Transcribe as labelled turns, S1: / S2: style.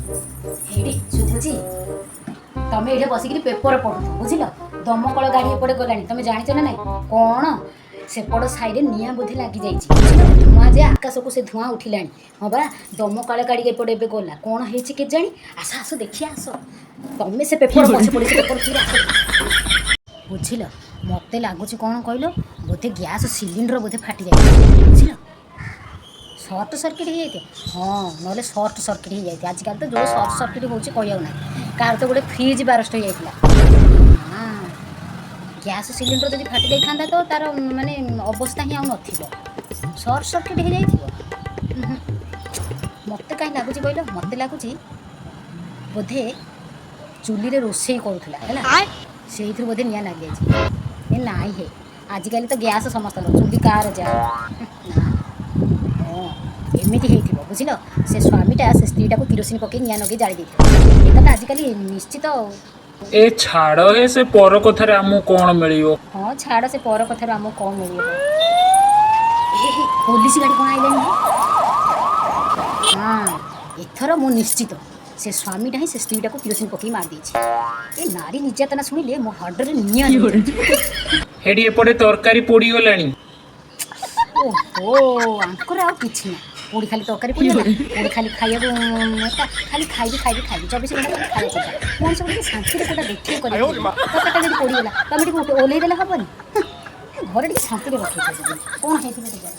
S1: ଏଇଠି ଶୁଭୁଛି। ତମେ ଏଇଠି ବସିକିରି ପେପର ପଢୁଥିବ, ବୁଝିଲ? ଦମକଳ ଗାଡ଼ି ଏପଟେ ଗଲାଣି, ତମେ ଜାଣିଛ ନା ନାଇଁ? କ'ଣ ସେପଟ ସାଇଡ଼ରେ ନିଆଁ ବୋଧେ ଲାଗିଯାଇଛି, ବୁଝିଲ? ଧୂଆଁ ଯେ ଆକାଶକୁ ସେ ଧୂଆଁ ଉଠିଲାଣି। ହଁ ବା, ଦମକଳ ଗାଡ଼ି ଏପଟେ ଏବେ ଗଲା। କ'ଣ ହେଇଛି କେଜାଣି? ଆସ ଆସ, ଦେଖିଆ ଆସ। ତମେ ସେ ପେପର ପଛେ ପଡ଼ି ସେ ପେପର ଥିରେ ଆସ, ବୁଝିଲ? ମୋତେ ଲାଗୁଛି କ'ଣ କହିଲ, ବୋଧେ ଗ୍ୟାସ୍ ସିଲିଣ୍ଡର ବୋଧେ ଫାଟି ଯାଇଛି, ବୁଝିଲ? ସର୍ଟ ସର୍କିଟ୍ ହେଇଯାଇଥିବ। ହଁ, ନହେଲେ ସର୍ଟ ସର୍କିଟ୍ ହେଇଯାଇଥିବ। ଆଜିକାଲି ତ ଯେଉଁ ସର୍ଟ ସର୍କିଟ୍ ହେଉଛି, କହିବାକୁ ନାହିଁ। କାହାର ତ ଗୋଟେ ଫ୍ରିଜ୍ ବାରଷ୍ଟ ହେଇଯାଇଥିଲା। ହଁ, ଗ୍ୟାସ୍ ସିଲିଣ୍ଡର ଯଦି ଫାଟି ଯାଇଥାନ୍ତା ତ ତାର ମାନେ ଅବସ୍ଥା ହିଁ ଆଉ ନଥିବ। ସର୍ଟ ସର୍କିଟ୍ ହେଇଯାଇଥିବ। ଉହୁଁ। ମୋତେ କାହିଁ ଲାଗୁଛି କହିଲ? ମୋତେ ଲାଗୁଛି ବୋଧେ ଚୁଲିରେ ରୋଷେଇ କରୁଥିଲା ହେଲା, ସେଇଥିରୁ ବୋଧେ ନିଆଁ ଲାଗିଯାଇଛି। ଏ ନାଇଁ ହେ, ଆଜିକାଲି ତ ଗ୍ୟାସ୍ ସମସ୍ତଙ୍କର, ଚୁଲି କାହାର ଯା ନା। ହଁ, ଏମିତି ହେଇଥିବ, ବୁଝିଲ? ସେ ସ୍ୱାମୀଟା ସେ ସ୍ତ୍ରୀଟାକୁ କିରୋସିନ ପକେଇ ନିଆଁ ଲଗେଇ ଜାଳି ଦେଇଥିବ। ଏଟା ତ ଆଜିକାଲି ନିଶ୍ଚିତ ଆଉ।
S2: ଏ ଛାଡ଼ ହେ, ସେ ପର କଥାରେ ଆମକୁ କ'ଣ ମିଳିବ?
S1: ହଁ, ଛାଡ଼, ସେ ପର କଥାରୁ ଆମକୁ କ'ଣ ମିଳିବ? ଏ ହେ, ପୋଲିସ ଗାଡ଼ି କ'ଣ ଆଇଲାଣି? ହଁ, ଏଥର ମୁଁ ନିଶ୍ଚିତ, ସେ ସ୍ୱାମୀଟା ହିଁ ସେ ସ୍ତ୍ରୀଟାକୁ କିରୋସିନ ପକେଇ ମାରିଦେଇଛି। ଏ ନାରୀ ନିର୍ଯାତନା ଶୁଣିଲେ ମୋ ହାଡ଼ରେ ନିଆଁ ଜଳିଯାଉଛି।
S2: ହେଠି ଏପଟେ ତରକାରୀ ପୋଡ଼ିଗଲାଣି।
S1: ଓହୋ, ଆଙ୍କର ଆଉ କିଛି ନା, ପୋଡ଼ି ଖାଲି ତରକାରୀ ପୋଡ଼ିଗଲା, ପୋଡ଼ି ଖାଲି ଖାଇବାକୁ ଏଟା ଖାଲି ଖାଇବି ଖାଇବି ଖାଇବି, 24 ଘଣ୍ଟା ଖାଲି ଖାଇବା କଥା। ମଣିଷ ଟିକେ ଶାନ୍ତିରେ କୋଉଟା ଦେଖିକି କରିବ। ତରକାରୀଟା ଯଦି ପୋଡ଼ିଗଲା, ତମେ ଟିକେ ଓହ୍ଲେଇ ଦେଲେ ହବନି? ଘରେ ଟିକେ ଶାନ୍ତିରେ ରଖିଥିବ। କ'ଣ ହେଇଥିବ କେଜାଣି?